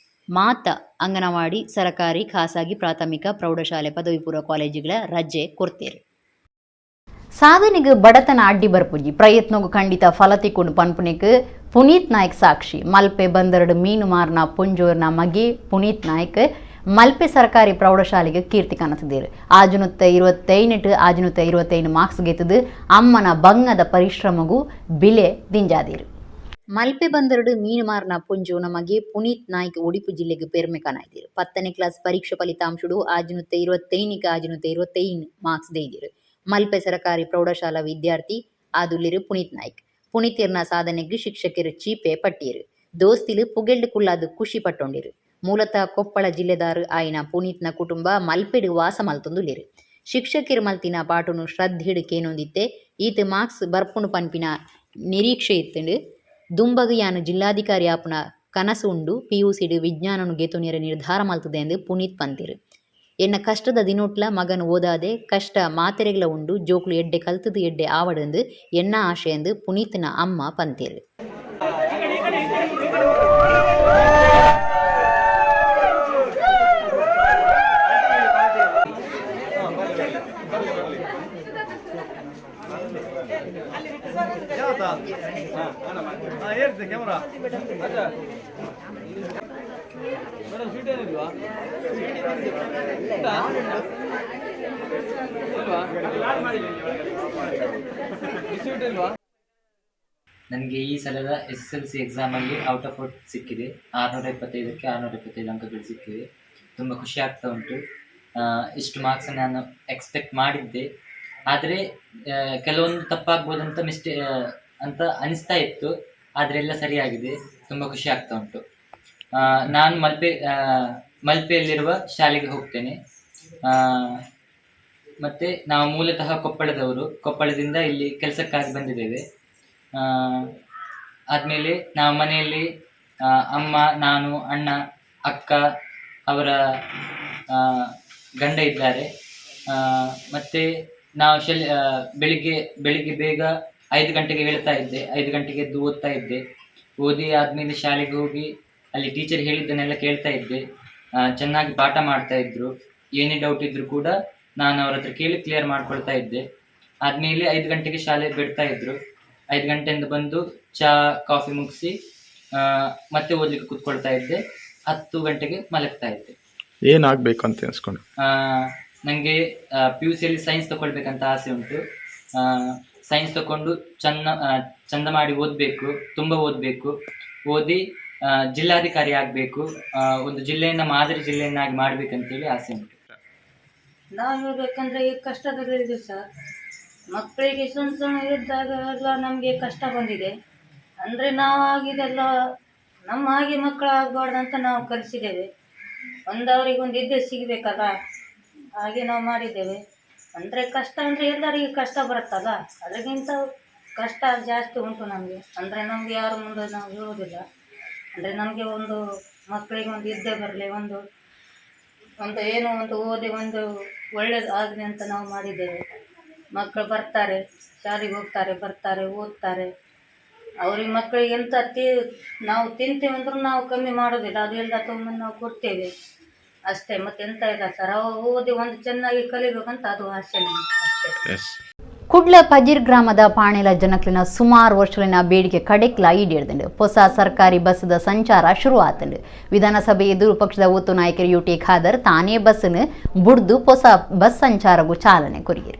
A: ಮಾತ ಅಂಗನವಾಡಿ, ಸರಕಾರಿ, ಖಾಸಗಿ, ಪ್ರಾಥಮಿಕ, ಪ್ರೌಢಶಾಲೆ, ಪದವಿ ಪೂರ್ವ ಕಾಲೇಜುಗಳ ರಜೆ ಕೊರ್ತೇರು. ಸಾಧನೆಗೆ ಬಡತನ ಅಡ್ಡಿ ಬರ್ಪುಜಿ, ಪ್ರಯತ್ನಗೂ ಖಂಡಿತ ಫಲ ತಿಕ್ಕೊಂಡು ಪನ್ಪುನೆಕ್ ಪುನೀತ್ ನಾಯ್ಕ್ ಸಾಕ್ಷಿ. ಮಲ್ಪೆ ಬಂದರಡು ಮೀನು ಮಾರ್ನ ಪುಂಜೋರ್ನ ಮಗೆ ಪುನೀತ್ ನಾಯ್ಕ್ ಮಲ್ಪೆ ಸರ್ಕಾರಿ ಪ್ರೌಢಶಾಲೆಗೆ ಕೀರ್ತಿ ಕಾಣುತ್ತಿದ್ದೀರು. 625 625 ಮಾರ್ಕ್ಸ್ ಗೆತ್ತದು ಅಮ್ಮನ ಬಂಗದ ಪರಿಶ್ರಮಗೂ ಬಿಲೆ ದಿಂಜಾದಿರು. ಮಲ್ಪೆ ಬಂದರಡು ಮೀನು ಮಾರ್ನ ಪುಂಜೋನ ಮಗೆ ಪುನೀತ್ ನಾಯ್ಕ್ ಒಡಿಪು ಜಿಲ್ಲೆಗೆ ಪೆರ್ಮೆ ಕಾಣಾಯ್ದಿರು. 10ನೇ ಕ್ಲಾಸ್ ಪರೀಕ್ಷಾ ಫಲಿತಾಂಶಡು 625 625 ಮಾರ್ಕ್ಸ್ ದೇದಿರು. ಮಲ್ಪೆ ಸರಕಾರಿ ಪ್ರೌಢಶಾಲಾ ವಿದ್ಯಾರ್ಥಿ ಆದುಲ್ಲಿರು ಪುನೀತ್ ನಾಯ್ಕ್. ಪುನೀತಿರ್ನ ಸಾಧನೆಗೆ ಶಿಕ್ಷಕರು ಚೀಪೆ ಪಟ್ಟಿರು. ದೋಸ್ತಿಲು ಪುಗೆಲ್ಡು ಕುಲ್ಲಾದು ಖುಷಿ ಪಟ್ಟೊಂಡಿರು. ಮೂಲತಃ ಕೊಪ್ಪಳ ಜಿಲ್ಲೆದಾರು ಆಯ್ನ ಪುನೀತ್ನ ಕುಟುಂಬ ಮಲ್ಪೆಡು ವಾಸ ಮಲ್ತೊಂದುಲ್ಲಿರು. ಶಿಕ್ಷಕಿರು ಮಲ್ತಿನ ಪಾಟುನು ಶ್ರದ್ಧೆಡು ಕೇನೊಂದಿತ್ತೆ. ಈತ ಮಾರ್ಕ್ಸ್ ಬರ್ಪುಣು ಪನ್ಪಿನ ನಿರೀಕ್ಷೆ ಇತ್ತುಂಡು. ದುಂಬಗು ಯಾನು ಜಿಲ್ಲಾಧಿಕಾರಿ ಆಪುನ ಕನಸು ಉಂಡು. ಪಿಯುಸಿಡು ವಿಜ್ಞಾನನು ಗೆತುನಿಯರ ನಿರ್ಧಾರ ಮಲ್ತದೆ ಎಂದು ಪುನೀತ್ ಪಂತಿರು. ಎನ್ನ ಕಷ್ಟದ ದಿನೋಟ್ಲ ಮಗನು ಓದಾದೆ ಕಷ್ಟ ಮಾತೆರೆಗಳ ಉಂಡು. ಜೋಕ್ಲು ಎಡ್ಡೆ ಕಲ್ತದು ಎಡ್ಡೆ ಆವಡೆಂದು ಎನ್ನ ಆಶೆ ಎಂದು ಪುನೀತ್ನ ಅಮ್ಮ ಪಂತಿರು.
G: ನನಗೆ ಈ ಸಲದ SSLC ಎಕ್ಸಾಮಲ್ಲಿ out of out ಸಿಕ್ಕಿದೆ. 625ಕ್ಕೆ 625 ಅಂಕಗಳು ಸಿಕ್ಕಿದೆ. ತುಂಬ ಖುಷಿ ಆಗ್ತಾ ಉಂಟು. ಇಷ್ಟು ಮಾರ್ಕ್ಸ್ ನಾನು ಎಕ್ಸ್ಪೆಕ್ಟ್ ಮಾಡಿದ್ದೆ, ಆದರೆ ಕೆಲವೊಂದು ತಪ್ಪಾಗ್ಬೋದಂತ ಮಿಸ್ಟೇ ಅಂತ ಅನಿಸ್ತಾ ಇತ್ತು, ಆದರೆ ಎಲ್ಲ ಸರಿಯಾಗಿದೆ. ತುಂಬ ಖುಷಿ ಆಗ್ತಾ ಉಂಟು. ನಾನು ಮಲ್ಪೆಯಲ್ಲಿರುವ ಶಾಲೆಗೆ ಹೋಗ್ತೇನೆ. ಮತ್ತು ನಾವು ಮೂಲತಃ ಕೊಪ್ಪಳದವರು. ಕೊಪ್ಪಳದಿಂದ ಇಲ್ಲಿ ಕೆಲಸಕ್ಕಾಗಿ ಬಂದಿದ್ದೇವೆ. ಆದಮೇಲೆ ನಾವು ಮನೆಯಲ್ಲಿ ಅಮ್ಮ, ನಾನು, ಅಣ್ಣ, ಅಕ್ಕ, ಅವರ ಗಂಡ ಇದ್ದಾರೆ. ಮತ್ತು ನಾವು ಬೆಳಿಗ್ಗೆ ಬೆಳಿಗ್ಗೆ ಬೇಗ 5 ಗಂಟೆಗೆ ಏಳ್ತಾ ಇದ್ದೆ. 5 ಗಂಟೆಗೆ ಎದ್ದು ಓದ್ತಾ ಇದ್ದೆ. ಓದಿ ಆದಮೇಲೆ ಶಾಲೆಗೆ ಹೋಗಿ ಅಲ್ಲಿ ಟೀಚರ್ ಹೇಳಿದ್ದನ್ನೆಲ್ಲ ಕೇಳ್ತಾ ಇದ್ದೆ. ಚೆನ್ನಾಗಿ ಪಾಠ ಮಾಡ್ತಾ ಇದ್ದರು. ಏನೇ ಡೌಟ್ ಇದ್ದರೂ ಕೂಡ ನಾನು ಅವ್ರ ಹತ್ರ ಕೇಳಿ ಕ್ಲಿಯರ್ ಮಾಡ್ಕೊಳ್ತಾ ಇದ್ದೆ. ಆದಮೇಲೆ 5 ಗಂಟೆಗೆ ಶಾಲೆ ಬಿಡ್ತಾ ಇದ್ದರು. 5 ಗಂಟೆಯಿಂದ ಬಂದು ಚಹಾ ಕಾಫಿ ಮುಗಿಸಿ ಮತ್ತೆ ಓದಲಿಕ್ಕೆ ಕೂತ್ಕೊಳ್ತಾ ಇದ್ದೆ. 10 ಗಂಟೆಗೆ ಮಲಗ್ತಾ ಇದ್ದೆ.
H: ಏನಾಗಬೇಕು ಅಂತ ಅನ್ಸ್ಕೊಂಡು?
G: ನನಗೆ PUCಯಲ್ಲಿ ಸೈನ್ಸ್ ತಗೊಳ್ಬೇಕಂತ ಆಸೆ ಉಂಟು. ಸೈನ್ಸ್ ತಗೊಂಡು ಚಂದ ಮಾಡಿ ಓದಬೇಕು, ತುಂಬ ಓದಬೇಕು. ಓದಿ ಜಿಲ್ಲಾಧಿಕಾರಿ ಆಗಬೇಕು, ಒಂದು ಜಿಲ್ಲೆಯನ್ನು ಮಾದರಿ ಜಿಲ್ಲೆಯನ್ನಾಗಿ ಮಾಡಬೇಕಂತೇಳಿ ಆಸೆ ಉಂಟು.
I: ನಾವು ಹೇಳ್ಬೇಕಂದ್ರೆ ಈ ಕಷ್ಟದಲ್ಲಿದ್ದೀವಿ ಸರ್. ಮಕ್ಕಳಿಗೆ ಸಣ್ಣ ಸಣ್ಣ ಇದ್ದಾಗ ಎಲ್ಲ ನಮಗೆ ಕಷ್ಟ ಬಂದಿದೆ. ಅಂದರೆ ನಾವು ಆಗಿದೆಲ್ಲ ನಮ್ಮ ಹಾಗೆ ಮಕ್ಕಳು ಆಗಬಾರ್ದಂತ ನಾವು ಕಲಿಸಿದ್ದೇವೆ. ಒಂದು ಅವ್ರಿಗೆ ಒಂದು ವಿದ್ಯೆ ಸಿಗಬೇಕಲ್ಲ, ಹಾಗೆ ನಾವು ಮಾಡಿದ್ದೇವೆ. ಅಂದರೆ ಕಷ್ಟ ಅಂದರೆ ಎಲ್ಲರಿಗೂ ಕಷ್ಟ ಬರುತ್ತಲ್ಲ, ಅದಕ್ಕಿಂತ ಕಷ್ಟ ಜಾಸ್ತಿ ಉಂಟು ನಮಗೆ. ಅಂದರೆ ನಮಗೆ ಯಾರ ಮುಂದೆ ನಾವು ಹೇಳೋದಿಲ್ಲ. ಅಂದರೆ ನಮಗೆ ಒಂದು ಮಕ್ಕಳಿಗೆ ಒಂದು ವಿದ್ಯೆ ಬರಲಿ, ಒಂದು ಒಂದು ಏನೋ ಒಂದು ಓದಿ ಒಂದು ಒಳ್ಳೇದು ಆಗಲಿ ಅಂತ ನಾವು ಮಾಡಿದ್ದೇವೆ. ಮಕ್ಕಳು ಬರ್ತಾರೆ, ಶಾಲೆಗೆ ಹೋಗ್ತಾರೆ, ಬರ್ತಾರೆ, ಓದ್ತಾರೆ. ಅವ್ರಿಗೆ ಮಕ್ಕಳಿಗೆ ಎಂತ ನಾವು ತಿಂತೀವಿ ಅಂದ್ರೂ ನಾವು ಕಮ್ಮಿ ಮಾಡೋದಿಲ್ಲ, ಅದೆಲ್ಲ ತೊಗೊಂಬಂದು ನಾವು ಕೊಡ್ತೇವೆ ಅಷ್ಟೇ. ಮತ್ತೆ ಎಂತ ಇಲ್ಲ ಸರ್. ಅವು ಓದಿ ಒಂದು ಚೆನ್ನಾಗಿ ಕಲಿಬೇಕಂತ ಅದು ಆಸೆ ನಮಗೆ ಅಷ್ಟೇ.
A: ಕುಡ್ಲ ಪಜಿರ್ ಗ್ರಾಮದ ಪಾಣೆಲ ಜನಕ್ಲಿನ ಸುಮಾರು ವರ್ಷಲಿನ ಬೇಡಿಕೆ ಕಡೆಕ್ಲ ಈಡೇರ್ದುಂಡು. ಹೊಸ ಸರ್ಕಾರಿ ಬಸ್ದ ಸಂಚಾರ ಶುರು ಆತಂಡು. ವಿಧಾನಸಭೆ ಎದುರು ಪಕ್ಷದ ಒತ್ತು ನಾಯಕರು ಯುಟಿ ಖಾದರ್ ತಾನೇ ಬಸ್ಸನ್ನು ಬುಡ್ದು ಹೊಸ ಬಸ್ ಸಂಚಾರಗೂ ಚಾಲನೆ ಕೊರಿಯರು.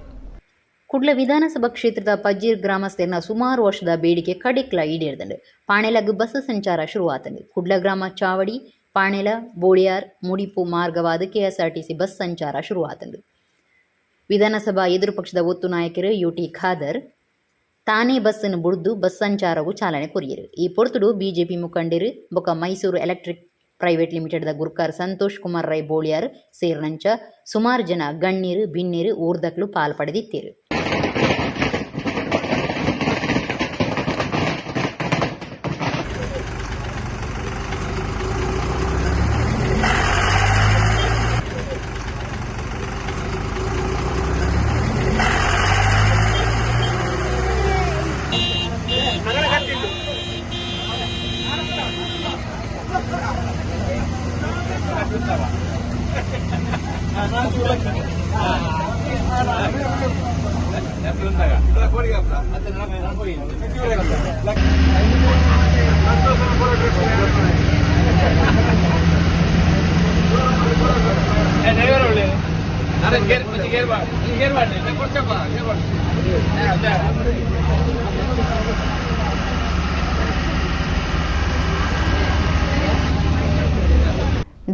A: ಕುಡ್ಲ ವಿಧಾನಸಭಾ ಕ್ಷೇತ್ರದ ಪಜೀರ್ ಗ್ರಾಮಸ್ಥರನ್ನ ಸುಮಾರು ವರ್ಷದ ಬೇಡಿಕೆ ಕಡೆಕ್ಲ ಈಡೇರ್ದುಂಡು. ಪಾಣೆಲಗ್ ಬಸ್ ಸಂಚಾರ ಶುರು ಆತಂಡು. ಕುಡ್ಲ ಗ್ರಾಮ ಚಾವಡಿ, ಪಾಣೆಲ, ಬೋಳಿಯಾರ್, ಮುಡಿಪು ಮಾರ್ಗವಾದ ಕೆಎಸ್ಆರ್ಟಿಸಿ ಬಸ್ ಸಂಚಾರ ಶುರು ಆತಂಡು. ವಿಧಾನಸಭಾ ಎದುರು ಪಕ್ಷದ ಒತ್ತು ನಾಯಕರು ಯುಟಿ ಖಾದರ್ ತಾನೇ ಬಸ್ಸನ್ನು ಬುಡ್ದು ಬಸ್ ಸಂಚಾರವು ಚಾಲನೆ ಕೊರಿಯರು. ಈ ಪೊರ್ತುಡು ಬಿಜೆಪಿ ಮುಖಂಡರು ಬೊಕ Mysuru electric private limited the ಗುರ್ಕಾರ್ Santosh Kumar Rai Boliyar ಸೇರ್ನಂಚ ಸುಮಾರು ಜನ ಗಣ್ಣೀರು ಬಿನ್ನೀರು ಊರ್ದಕ್ಲು ಪಾಲ್ ಪಡೆದಿತ್ತೇರು.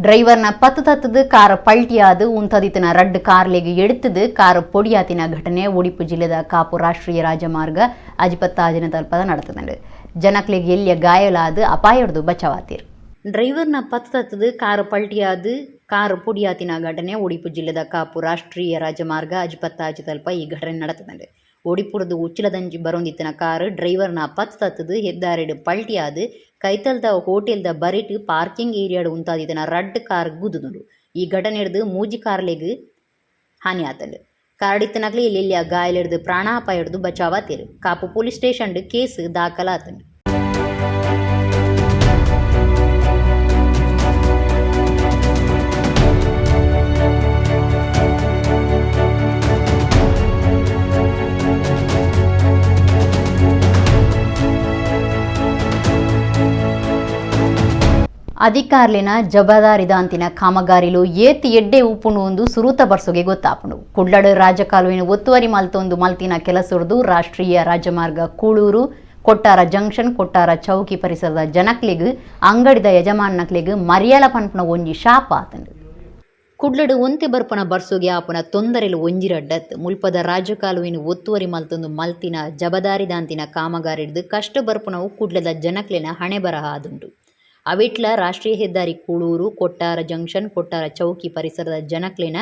A: ಡ್ರೈವರ್ನ ಪತ್ತು ತತ್ತದು ಕಾರ ಪಲ್ಟಿಯಾದು ಉಂತದಿತ್ತಿನ ರಡ್ಡು ಕಾರ್ಲೆಗ್ ಎಡ್ತುದು ಕಾರ್ ಪೊಡಿಯಾತಿನ ಘಟನೆ ಒಡಿಪು ಜಿಲ್ಲೆದ ಕಾಪು ರಾಷ್ಟ್ರೀಯ ರಾಜಮಾರ್ಗ ಅಜಿಪತ್ತಾಜಿನ ತಲ್ಪದ நடத்துதுண்டு. ಜನಕ್ಲೆಗ್ ಎಲ್ಲಿಯ ಗಾಯಲಾದು ಅಪಾಯಡ್ದು ಬಚಾವಾತೀರ್. ಡ್ರೈವರ್ನ ಪತ್ತು ತತ್ತದು ಕಾರ್ ಪಲ್ಟಿಯಾದು ಕಾರ್ ಪೊಡಿಯಾತಿನ ಘಟನೆ ಒಡಿಪು ಜಿಲ್ಲೆದ ಕಾಪು ರಾಷ್ಟ್ರೀಯ ರಾಜಮಾರ್ಗ ಅಜಿಪತ್ತಾಜಿ ತಲ್ಪ ಈ ಘಟನೆ நடத்துதுண்டு. ಒಡಿಪುರದು ಉಚ್ಚಿಲದಂಜಿ ಬರೊಂದಿತ್ತಿನ ಕಾರು ಡ್ರೈವರ್ನ ಪತ್ತು ತತ್ತದು ಹೆದ್ದಾರಿಡು ಪಲ್ಟಿಯಾದು ಕೈತಲ್ದ ಹೋಟೆಲ್ದ ಬರಿಟ್ ಪಾರ್ಕಿಂಗ್ ಏರಿಯಾಡು ಉಂತಾದಿತ್ತಿನ ರಡ್ಡ್ ಕಾರ್ ಗುದ್ದುದುಂಡು. ಈ ಘಟನೆ ಹಿಡ್ದು ಮೂಜಿ ಕಾರ್ಲೆಗ್ ಹಾನಿ ಆತಂಡು. ಕಾರ್ಡಿತ್ತನಕ್ಲೆ ಎಲ್ಲೆಲ್ಲಿಯ ಗಾಯಲೆಡ್ದು ಪ್ರಾಣಾಪಾಯ ಹಿಡ್ದು ಬಚಾವಾತೀರು. Kapu police station case ದಾಖಲಾತಂಡು. ಅಧಿಕಾರ್ಲಿನ ಜಬದಾರಿದಾಂತಿನ ಕಾಮಗಾರಿಲು ಏತ್ ಎಡ್ಡೆ ಉಪ್ಪುಂಡು ಒಂದು ಸುರೂತ ಬರ್ಸೋಗೆ ಗೊತ್ತಾಪುಂಡು. ಕುಡ್ಲಡು ರಾಜಕಾಲುವಿನ ಒತ್ತುವರಿ ಮಲ್ತೊಂದು ಮಲ್ತಿನ ಕೆಲಸೊರ್ದು ರಾಷ್ಟ್ರೀಯ ರಾಜಮಾರ್ಗ ಕೂಳೂರು ಕೊಟ್ಟಾರ ಜಂಕ್ಷನ್ ಕೊಟ್ಟಾರ ಚೌಕಿ ಪರಿಸರದ ಜನಕ್ಲೆಗ್ ಅಂಗಡಿದ ಯಜಮಾನಕ್ಲೆಗ್ ಮರ್ಯಾಲ ಪನ್ಪುನ ಒಂಜಿ ಶಾಪ ಆತಂಡು. ಕುಡ್ಲಡು ಒಂತೆ ಬರ್ಪನ ಬರ್ಸೋಗೆ ಆಪುನ ತೊಂದರೆಲು ಒಂಜಿರಡ್ಡತ್ ಮುಲ್ಪದ ರಾಜಕಾಲುವಿನ ಒತ್ತುವರಿ ಮಲ್ತೊಂದು ಮಲ್ತಿನ ಜಬದಾರಿದಾಂತಿನ ಕಾಮಗಾರಿಡ್ದು ಕಷ್ಟ ಬರ್ಪುನವು ಕುಡ್ಲದ ಜನಕ್ಲೆನ ಹಣೆ ಬರಹ ಆದುಂಡು. ಅವಿಟ್ಲ ರಾಷ್ಟ್ರೀಯ ಹೆದ್ದಾರಿ ಕೂಳೂರು ಕೊಟ್ಟಾರ ಜಂಕ್ಷನ್ ಕೊಟ್ಟಾರ ಚೌಕಿ ಪರಿಸರದ ಜನಕ್ಲೆನ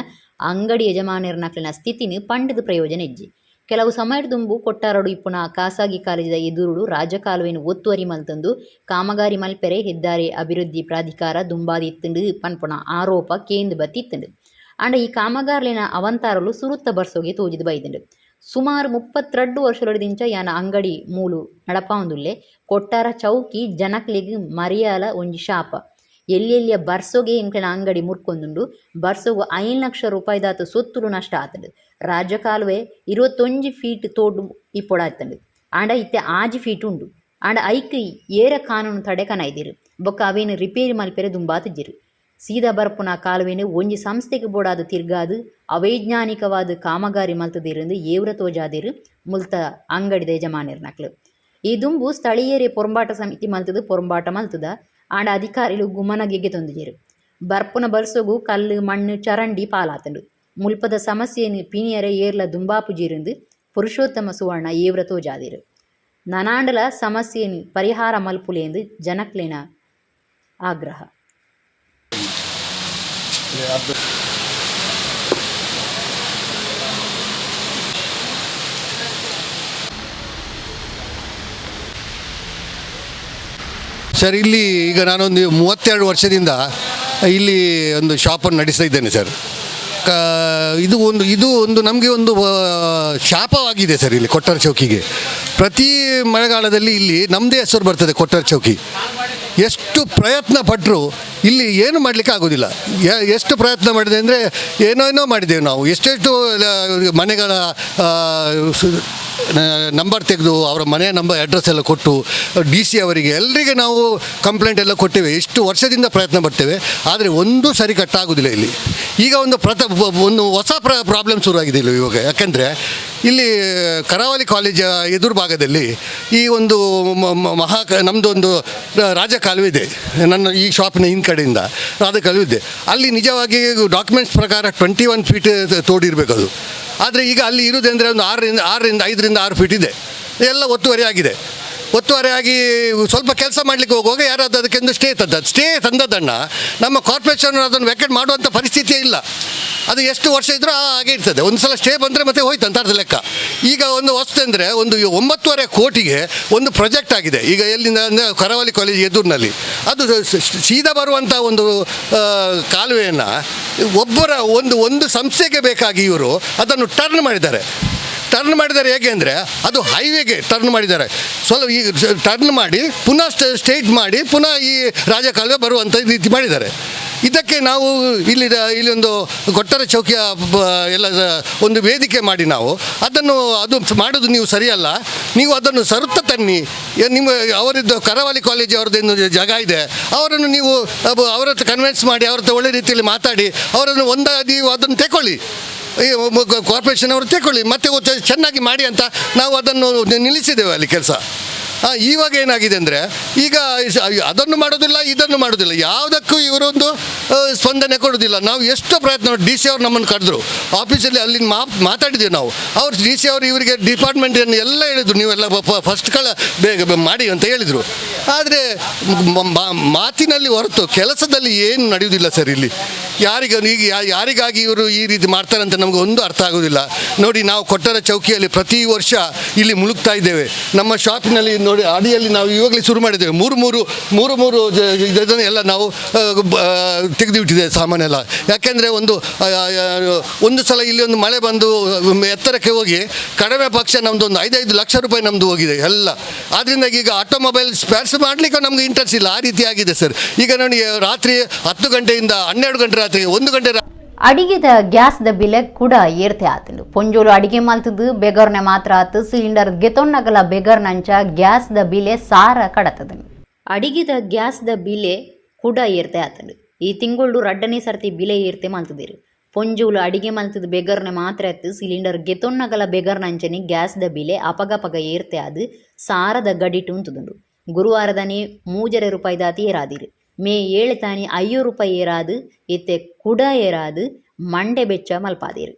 A: ಅಂಗಡಿ ಯಜಮಾನರ್ನಕ್ಲೆನ ಸ್ಥಿತಿನ ಪಂಡದ ಪ್ರಯೋಜನ ಇಜ್ಜಿ. ಕೆಲವು ಸಮಯದುಂಬು ಕೊಟ್ಟಾರಡು ಇಪ್ಪುನ ಖಾಸಗಿ ಕಾಲೇಜಿದ ಎದುರುಡು ರಾಜಕಾಲುವೆನು ಒತ್ತುವರಿ ಮಲ್ತಂದು ಕಾಮಗಾರಿ ಮಲ್ಪೆರೆ ಹೆದ್ದಾರಿ ಅಭಿವೃದ್ಧಿ ಪ್ರಾಧಿಕಾರ ದುಂಬಾದಿತ್ತಂಡು ಪನ್ಪುನ ಆರೋಪ ಕೇಂದ್ರ ಬತ್ತಿತ್ತಂಡು. ಆಂಡ ಈ ಕಾಮಗಾರ್ಲಿನ ಅವಂತಾರಲು ಸುರುತ್ತ ಬರ್ಸೋಗೆ ತೋಜಿದ ಬೈದಂಡು. ಸುಮಾರು 32 ವರ್ಷಗಳಿಂಚ ಯಾನ ಅಂಗಡಿ ಮೂಲು ನಡಪಾವಂದುಲ್ಲೆ ಕೊಟ್ಟಾರ ಚೌಕಿ ಜನಕ್ಲೆಗ್ ಮರಿಯಾಲ ಒಂಜಿ ಶಾಪ. ಎಲ್ಲೆಲ್ಲಿಯ ಬರ್ಸೋಗೆ ಎಂಕ್ಲೆನ ಅಂಗಡಿ ಮುರ್ಕೊಂದುಂಡು. ಬರ್ಸೋಗು 5 ಲಕ್ಷ ರೂಪಾಯಿದಾತು ಸೊತ್ತುಲು ನಷ್ಟ ಆತಂಡು. ರಾಜಕಾಲುವೆ 21 ಫೀಟ್ ತೋಡು ಇಪ್ಪೊಡಾತಂಡು. ಆಂಡ ಇತ್ತೆ 6 ಫೀಟ್ ಉಂಡು. ಆಂಡ ಐಕ್ ಏರ ಕಾನೂನು ತಡೆ ಕನಾಯ್ದಿರು. ಬೊಕ್ಕ ಅವೇನು ರಿಪೇರಿ ಮಲ್ಪೆರೆ ದುಂಬಾತಿಜ್ಜಿರು. ಸೀದಾ ಬರ್ಪುನ ಕಾಲುವೆನು ಒಂಜಿ ಸಂಸ್ಥೆಗೆ ಬೋಡಾದು ತಿರ್ಗಾದು ಅವೈಜ್ಞಾನಿಕವಾದ ಕಾಮಗಾರಿ ಮಲ್ತದಿರಂದು ಏವ್ರ ತೋಜಾದಿರು ಮುಲ್ತ ಅಂಗಡಿದ ಯಜಮಾನಿರ್ನಕ್ಲು. ಈ ದುಂಬು ಸ್ಥಳೀಯರೇ ಪೊರಂಬಾಟ ಸಮಿತಿ ಮಲ್ತದು ಪೊರಂಬಾಟ ಮಲ್ತದ ಆಂಡ ಅಧಿಕಾರಿಲು ಗುಮನಗೆಗೆ ತೊಂದಿಜರು. ಬರ್ಪುನ ಬರ್ಸೋಗು ಕಲ್ಲು ಮಣ್ಣು ಚರಂಡಿ ಪಾಲಾತಂಡು. ಮುಲ್ಪದ ಸಮಸ್ಯೆಯನ್ನು ಪಿನಿಯರೆ ಏರ್ಲ ದುಂಬಾಪುಜಿರಂದು ಪುರುಷೋತ್ತಮ ಸುವರ್ಣ ಏವ್ರ ತೋಜಾದಿರು. ನನಾಂಡಲ ಸಮಸ್ಯೆಯನ್ನು ಪರಿಹಾರ ಮಲ್ಪುಲೆಂದು ಜನಕ್ಲೇನ ಆಗ್ರಹ.
J: ಸರ್, ಇಲ್ಲಿ ಈಗ ನಾನೊಂದು 32 ವರ್ಷದಿಂದ ಇಲ್ಲಿ ಒಂದು ಶಾಪನ್ನು ನಡೆಸ್ತಾ ಇದ್ದೇನೆ ಸರ್. ಇದು ಒಂದು ನಮಗೆ ಒಂದು ಶಾಪವಾಗಿದೆ ಸರ್. ಇಲ್ಲಿ ಕೊಟ್ಟಾರ ಚೌಕಿಗೆ ಪ್ರತಿ ಮಳೆಗಾಲದಲ್ಲಿ ಇಲ್ಲಿ ನಮ್ಮದೇ ಹೆಸರು ಬರ್ತದೆ ಕೊಟ್ಟಾರ ಚೌಕಿ. ಎಷ್ಟು ಪ್ರಯತ್ನ ಪಟ್ಟರು ಇಲ್ಲಿ ಏನು ಮಾಡಲಿಕ್ಕೆ ಆಗೋದಿಲ್ಲ. ಎಷ್ಟು ಪ್ರಯತ್ನ ಮಾಡಿದೆ ಅಂದರೆ ಏನೋ ಮಾಡಿದ್ದೇವೆ ನಾವು. ಎಷ್ಟೆಷ್ಟು ಮನೆಗಳ ನಂಬರ್ ತೆಗೆದು ಅವರ ಮನೆಯ ನಂಬರ್ ಅಡ್ರೆಸ್ ಎಲ್ಲ ಕೊಟ್ಟು ಡಿ ಸಿ ಅವರಿಗೆ ಎಲ್ಲರಿಗೆ ನಾವು ಕಂಪ್ಲೇಂಟ್ ಎಲ್ಲ ಕೊಟ್ಟಿವೆ. ಎಷ್ಟು ವರ್ಷದಿಂದ ಪ್ರಯತ್ನ ಪಡ್ತೇವೆ, ಆದರೆ ಒಂದು ಸರಿ ಕಟ್ಟಾಗೋದಿಲ್ಲ ಇಲ್ಲಿ. ಈಗ ಒಂದು ಒಂದು ಹೊಸ ಪ್ರಾಬ್ಲಮ್ ಶುರುವಾಗಿದೆ ಇಲ್ಲಿ ಇವಾಗ. ಯಾಕೆಂದರೆ ಇಲ್ಲಿ ಕರಾವಳಿ ಕಾಲೇಜ ಎದುರು ಭಾಗದಲ್ಲಿ ಈ ಒಂದು ಮಹಾ ನಮ್ಮದೊಂದು ರಾಜಕಾಲುವೆ ಇದೆ. ನನ್ನ ಈ ಶಾಪ್ನ ಹಿಂದ್ಕಡೆಯಿಂದ ರಾಜಕಾಲುವೆ ಇದೆ. ಅಲ್ಲಿ ನಿಜವಾಗಿ ಡಾಕ್ಯುಮೆಂಟ್ಸ್ ಪ್ರಕಾರ 21 ಫೀಟ್ ತೋಡಿರಬೇಕು ಅದು. ಆದರೆ ಈಗ ಅಲ್ಲಿ ಇರುವುದೆಂದರೆ ಒಂದು 5ರಿಂದ 6 ಫೀಟ್ ಇದೆ. ಎಲ್ಲ ಒತ್ತುವರಿ ಆಗಿದೆ. ಒತ್ತುವರಿ ಆಗಿ ಸ್ವಲ್ಪ ಕೆಲಸ ಮಾಡಲಿಕ್ಕೆ ಹೋಗುವಾಗ ಯಾರಾದರೂ ಅದಕ್ಕೊಂದು ಸ್ಟೇ ತಂದದ್ದು, ಸ್ಟೇ ತಂದದ್ದನ್ನು ನಮ್ಮ ಕಾರ್ಪೊರೇಷನ್ ಅದನ್ನು ವೆಕೆಟ್ ಮಾಡುವಂಥ ಪರಿಸ್ಥಿತಿಯೇ ಇಲ್ಲ. ಅದು ಎಷ್ಟು ವರ್ಷ ಇದ್ದರೂ ಹಾಗೆ ಇರ್ತದೆ. ಒಂದು ಸಲ ಸ್ಟೇ ಬಂದರೆ ಮತ್ತೆ ಹೋಯ್ತು ಅಂತ ಅರ್ಧ ಲೆಕ್ಕ. ಈಗ ಒಂದು ವಸ್ತು ಅಂದರೆ ಒಂದು 9.5 ಕೋಟಿಗೆ ಒಂದು ಪ್ರಾಜೆಕ್ಟ್ ಆಗಿದೆ ಈಗ. ಎಲ್ಲಿಂದ ಅಂದರೆ ಕರಾವಳಿ ಕಾಲೇಜ್ ಎದುರಿನಲ್ಲಿ ಅದು ಸೀದಾ ಬರುವಂಥ ಒಂದು ಕಾಲುವೆಯನ್ನು ಒಬ್ಬರ ಒಂದು ಒಂದು ಸಂಸ್ಥೆಗೆ ಬೇಕಾಗಿ ಇವರು ಅದನ್ನು ಟರ್ನ್ ಮಾಡಿದ್ದಾರೆ. ಟರ್ನ್ ಮಾಡಿದ್ದಾರೆ ಹೇಗೆ ಅಂದರೆ ಅದು ಹೈವೇಗೆ ಟರ್ನ್ ಮಾಡಿದ್ದಾರೆ. ಸ್ವಲ್ಪ ಈ ಟರ್ನ್ ಮಾಡಿ ಪುನಃ ಸ್ಟ್ರೈಟ್ ಮಾಡಿ ಪುನಃ ಈ ರಾಜಕಾಲುವೆ ಬರುವಂಥ ರೀತಿ ಮಾಡಿದ್ದಾರೆ. ಇದಕ್ಕೆ ನಾವು ಇಲ್ಲಿ ಇಲ್ಲೊಂದು ಕೊಟ್ಟರ ಚೌಕಿಯ ಎಲ್ಲ ಒಂದು ವೇದಿಕೆ ಮಾಡಿ ನಾವು ಅದನ್ನು ಅದು ಮಾಡೋದು ನೀವು ಸರಿಯಲ್ಲ, ನೀವು ಅದನ್ನು ಸರುತ್ತ ತನ್ನಿ. ನಿಮ್ಮ ಅವರಿದ್ದು ಕರಾವಳಿ ಕಾಲೇಜ್ ಅವರದ್ದೇನು ಜಾಗ ಇದೆ, ಅವರನ್ನು ನೀವು ಅವರ ಹತ್ರ ಕನ್ವಿನ್ಸ್ ಮಾಡಿ, ಅವ್ರ ಹತ್ರ ಒಳ್ಳೆ ರೀತಿಯಲ್ಲಿ ಮಾತಾಡಿ ಅವರನ್ನು ಒಂದಾಗಿ ಅದನ್ನು ತಗೊಳ್ಳಿ, ಈ ಕಾರ್ಪೊರೇಷನ್ ಅವರು ತಗೊಳ್ಳಿ, ಮತ್ತೆ ಚೆನ್ನಾಗಿ ಮಾಡಿ ಅಂತ ನಾವು ಅದನ್ನು ನಿಲ್ಲಿಸಿದ್ದೇವೆ ಅಲ್ಲಿ ಕೆಲಸ. ಇವಾಗ ಏನಾಗಿದೆ ಅಂದರೆ ಈಗ ಅದನ್ನು ಮಾಡೋದಿಲ್ಲ, ಇದನ್ನು ಮಾಡೋದಿಲ್ಲ, ಯಾವುದಕ್ಕೂ ಇವರೊಂದು ಸ್ಪಂದನೆ ಕೊಡೋದಿಲ್ಲ. ನಾವು ಎಷ್ಟು ಪ್ರಯತ್ನ, ಡಿ ಸಿ ಅವರು ನಮ್ಮನ್ನು ಕರೆದ್ರು ಆಫೀಸಲ್ಲಿ, ಅಲ್ಲಿ ಮಾತಾಡಿದ್ದೇವೆ ನಾವು. ಅವ್ರು ಡಿ ಸಿ ಅವರು ಇವರಿಗೆ ಡಿಪಾರ್ಟ್ಮೆಂಟನ್ನು ಎಲ್ಲ ಹೇಳಿದರು, ನೀವೆಲ್ಲ ಫಸ್ಟ್ ಕಳ ಬೇಗ ಮಾಡಿ ಅಂತ ಹೇಳಿದರು. ಆದರೆ ಮಾತಿನಲ್ಲಿ ಹೊರತು ಕೆಲಸದಲ್ಲಿ ಏನು ನಡೆಯುವುದಿಲ್ಲ ಸರ್. ಇಲ್ಲಿ ಈಗ ಯಾರಿಗಾಗಿ ಇವರು ಈ ರೀತಿ ಮಾಡ್ತಾರೆ ಅಂತ ನಮಗೆ ಒಂದು ಅರ್ಥ ಆಗೋದಿಲ್ಲ. ನೋಡಿ, ನಾವು ಕೊಟ್ಟರ ಚೌಕಿಯಲ್ಲಿ ಪ್ರತಿ ವರ್ಷ ಇಲ್ಲಿ ಮುಳುಗ್ತಾ ಇದ್ದೇವೆ. ನಮ್ಮ ಶಾಪಿನಲ್ಲಿ ನೋಡಿ ಅಡಿಯಲ್ಲಿ ನಾವು ಇವಾಗಲೇ ಶುರು ಮಾಡಿದ್ದೇವೆ. ಮೂರು ಮೂರು ಮೂರು ಮೂರು ಇದನ್ನು ಎಲ್ಲ ನಾವು ತೆಗೆದುಬಿಟ್ಟಿದೆ ಸಾಮಾನೆಲ್ಲ. ಯಾಕೆಂದರೆ ಒಂದು ಒಂದು ಸಲ ಇಲ್ಲಿ ಒಂದು ಮಳೆ ಬಂದು ಎತ್ತರಕ್ಕೆ ಹೋಗಿ ಕಡಿಮೆ ಪಕ್ಷ ನಮ್ಮದು ಒಂದು 5-5 ಲಕ್ಷ ರೂಪಾಯಿ ನಮ್ಮದು ಹೋಗಿದೆ ಎಲ್ಲ. ಆದ್ದರಿಂದ ಈಗ ಆಟೋಮೊಬೈಲ್ ಸ್ಪೇರ್ಸ್ ಮಾಡಲಿಕ್ಕೆ ನಮಗೆ ಇಂಟ್ರೆಸ್ಟ್ ಇಲ್ಲ, ಆ ರೀತಿ ಆಗಿದೆ ಸರ್. ಈಗ ನೋಡಿ, ರಾತ್ರಿ 10 ಗಂಟೆಯಿಂದ 12 ಗಂಟೆ ರಾತ್ರಿ 1 ಗಂಟೆ
A: ಅಡಿಗೆದ ಗ್ಯಾಸ್ದ ಬಿಲೆ ಕೂಡ ಏರ್ತೆ ಆತಂಡು. ಪೊಂಜೋಲು ಅಡಿಗೆ ಮಲ್ತದ್ದು ಬೆಗರ್ನೆ ಮಾತ್ರ ಆತು, ಸಿಲಿಂಡರ್ ಗೆತೊನ್ನಗಲ ಬೆಗರ್ನಂಚ ಗ್ಯಾಸ್ದ ಬಿಲೆ ಸಾರ ಕಡತದ. ಅಡಿಗೆದ ಗ್ಯಾಸ್ದ ಬಿಲೆ ಕೂಡ ಏರ್ತೆ ಆತಂಡು. ಈ ತಿಂಗಳು 2ನೇ ಸರ್ತಿ ಬಿಲೆ ಏರ್ತೆ ಮಲ್ತದಿರು. ಪೊಂಜೋಲು ಅಡಿಗೆ ಮಲ್ತದ್ದು ಬೆಗರ್ನೆ ಮಾತ್ರ ಆತು, ಸಿಲಿಂಡರ್ ಗೆತೊನ್ನಗಲ ಬೆಗರ್ನಂಚನೆ ಗ್ಯಾಸ್ದ ಬಿಲೆ ಅಪಗಪಗ ಏರ್ತೆ ಅದು ಸಾರದ ಗಡಿಟು ಉಂತುದುಂಡು. ಗುರುವಾರದನೇ 3.5 ರೂಪಾಯಿ ದಾತಿ ಏರಾದಿರು. ಮೇ 7 ತಾನಿ 5 ರೂಪಾಯಿ ಏರಾದು, ಇತ್ತೆ ಕುಡ ಏರಾದು ಮಂಡೆ ಬೆಚ್ಚ ಮಲ್ಪಾದಿರು.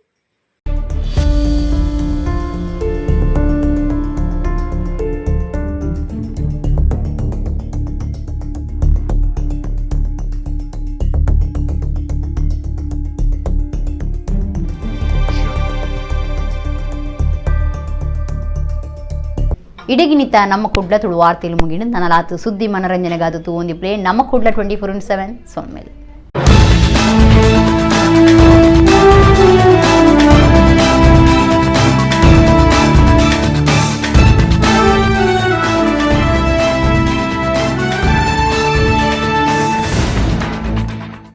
A: ಇಡಗಿನಿತ ನಮ್ಮ ಕುಡ್ಲ ತುಳು ವಾರ್ತೆಲು ಮುಗಿಡು. ನನ್ನ ಲಾತು ಸುದ್ದಿ ಮನರಂಜನೆಗಾದ ತೂ ಒಂದು ಪ್ಲೇ ನಮ್ಮ ಕುಡ್ಲ 24/7 ಸೊನ್ಮೇಲೆ.